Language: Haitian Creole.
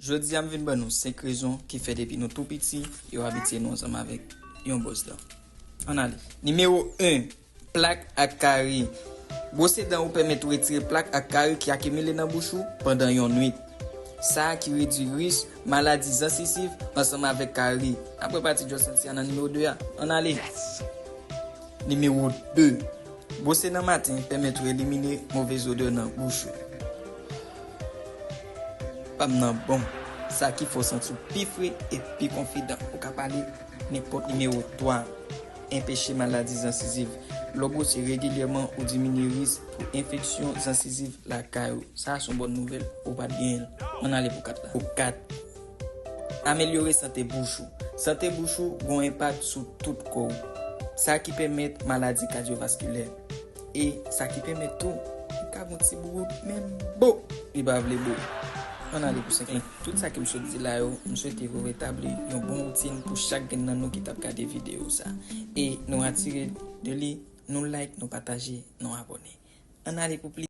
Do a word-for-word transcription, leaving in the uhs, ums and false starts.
Jodi a m vin ban nou senk rezon ki fè depi nou tou piti, yo abitye nou ansanm avèk yon bwòs dan. Ann ale. Nimewo en, plak ak kari. Bwose dan ou pèmèt ou retire plak ak kari ki akimile nan bouch ou pandan yon nwit. Sa a ki redui risk maladi zansisiv ansanm avèk kari. Apre pati djòl santi a nan nimewo de a, ann ale. Nimewo de, bwose nan maten pèmèt ou elimine movèz odè nan bouch ou. Pa m nan bon, sa ki fè w santi w pi fre e pi konfidan. Ou ka pale nenpòt. Nimewo twa, enpeche maladi zansisiv. Lè w bwose regilyèman, ou diminye risk pou enfeksyon zansisiv lakay ou. Sa a se yon bòn nouvèl, ou pa t genyen l. Ann ale pou kat la. Pou kat, amelyore sante bouch ou. Sante bouch ou gen yon enpak sou tout kò w. Sa ki pèmèt maladi kadyovaskilè. E sa ki pèmèt tou, ou ka gen yon ti boubout, men bo, li pa vle bo. Ann ale pou senk. Tout sa ke m sot di la yo, m swete yo retabli yon bon woutin pou chak grenn nan nou ki t ap gade videyo sa. E nou atire de li, nou like, nou pataje, nou abòne. Ann ale pou plis.